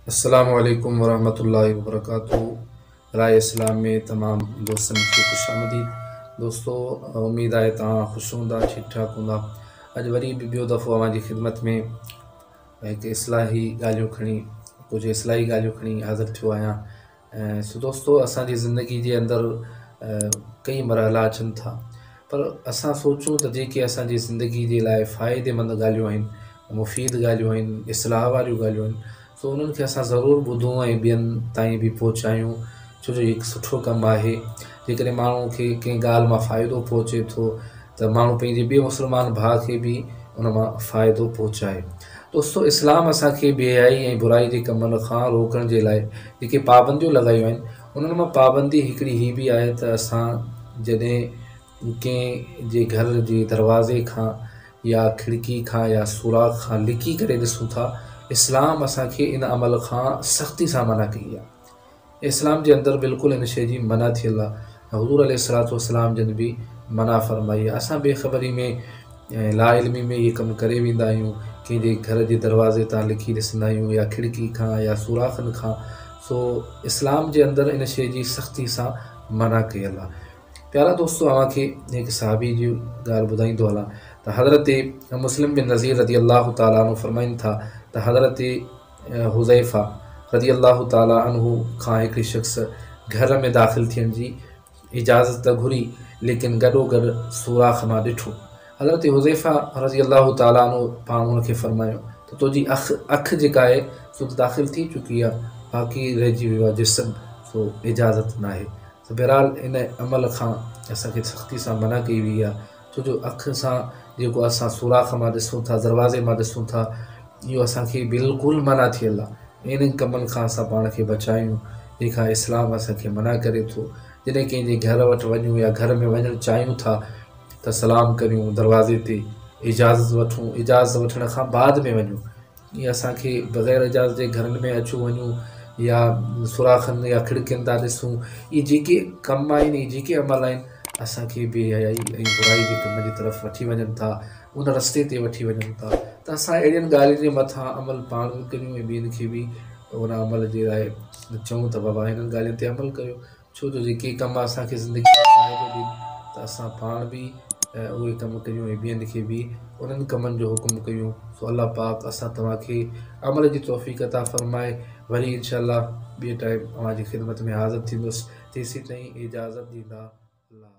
السلام عليڪم ورحمة الله وبرڪاته راء اسلام ۾ تمام دوستن کي خوش آمديد دوستو اميد آهي توهان خوش هوندا ٺيڪ ٺاڪ هوندا اڄ وري به ٻيو دفعو اوهان جي خدمت ۾ هڪ اصلاحي ڳالهيون کڻي ڪجهه اصلاحي ڳالهيون کڻي حاضر ٿيو آهيان سو دوستو اسان جي زندگي جي اندر ڪئي مرحلا اچن ٿا پر اسان سوچون ته جيڪي اسان جي زندگي جي لاء فائديمند ڳالهيون آهن مفيد ڳالهيون آهن اصلاح واريون ڳالهيون آهن سو انهن کي اسان ضرور ٻڌون ۽ ٻين تائين به پهچايون ڇو جو هي هڪ سٺو ڪم آهي جيڪڏهن ماڻهو کي ڪنهن ڳالهه مان فائدو پهچي ٿو ته ماڻهو پنهنجي ٻئي مسلمان ڀاء کي به ان مان فائدو پهچائي. دوستو اسلام اسان کي بي حيائي ۽ برائي جي ڪمن کان روڪڻ جي لاء جيڪي پابنديون لڳايون آهن انهن مان پابندي هڪڙي هي به آهي ته اسان جڏهن ڪنهن جي گهر جي دروازي کان يا کڙڪي کان يا سوراخ کان لڪي ڪري ڏسون ٿا اسلام اسان کي ان عمل کان سختي سان منع ڪئي آهي. اسلام جي اندر بلڪل ان شيء جي منع ٿيل آ ۽ حضور عليه الصلوة والسلام جن به منع فرمائي آ. اسان بي خبري ۾ ۽ لا علمي ۾ اهي ڪم ڪري ويندا آهيون، ڪنهن جي گهر جي دروازي تان لڪي ڏسندا آهيون يا کڙڪي کان يا سوراخن کان، سو اسلام جي اندر ان شيء جي سختي سان منع ڪيل آ. پيارا دوستو اوهان کي هڪ صحابي جي ڳالهه ٻڌائيندو هلان ته حضرت مسلم بن نضير رضي الله تعالٰي عنه فرمائن ٿا ته حضرت حذيفه رضي الله تعالٰي عنه کان هڪڙي شخص گهر ۾ داخل ٿيڻ جي اجازت ته گهري ليڪن گڏوگڏ سوراخ مان ڏٺو. حضرت حذيفه رضي الله تعالٰي عنه پاڻ ان کي فرمايو ته تنهنجي اک اک جيڪا آهي سو ته داخل ٿي چڪي آهي باقي رهجي ويو آهي جسم سو اجازت ناهي. ته بهرحال ان عمل کان اسان کي سختي سان منع ڪئي وئي آهي ڇو جو اک سان جيڪو اسان سوراخ مان ڏسون ٿا دروازي مان ڏسون ٿا اهو اسان کي بلڪل منع ٿيل آهي انهن ڪمن کان اسان پاڻ کي بچايون جنهن کان اسلام اسان کي منع ڪري ٿو جڏهن ڪنهن جي گهر وٽ وڃون يا گهر ۾ وڃڻ چاهيون ٿا ته سلام ڪريون دروازي تي اجازت وٺون اجازت وٺڻ کان بعد ۾ وڃون ائين اسان کي بغير اجازت جي گهرن ۾ اچون وڃون يا سوراخن يا کڙڪين تان ڏسون اهي جيڪي ڪم آهن اهي جيڪي عمل آهن اسان کي بي حيائي ۽ برائي جي ڪم جي طرف وٺي وڃن ٿا ان رستي تي وٺي وڃن ٿا ته اسان اهڙين ڳالهين جي مٿان عمل پاڻ به ڪريون ۽ ٻين کي به ان عمل جي لاء چئون ته بابا هنن ڳالهين تي عمل ڪريو ڇو جو جيڪي ڪم اسان کي زندگي ۾ فائدو ڏين ته اسان پاڻ به اهي ڪم ڪريون ۽ ٻين کي به انهن ڪمن جو حڪم ڪيون سو الله پاڪ اسان توهان کي عمل جي توفيق عطا فرمائي وري انشاء الله ٻئي ٽائيم اوهان جي خدمت ۾ حاضر ٿيندس تيسين تائين اجازت ڏيندا الله.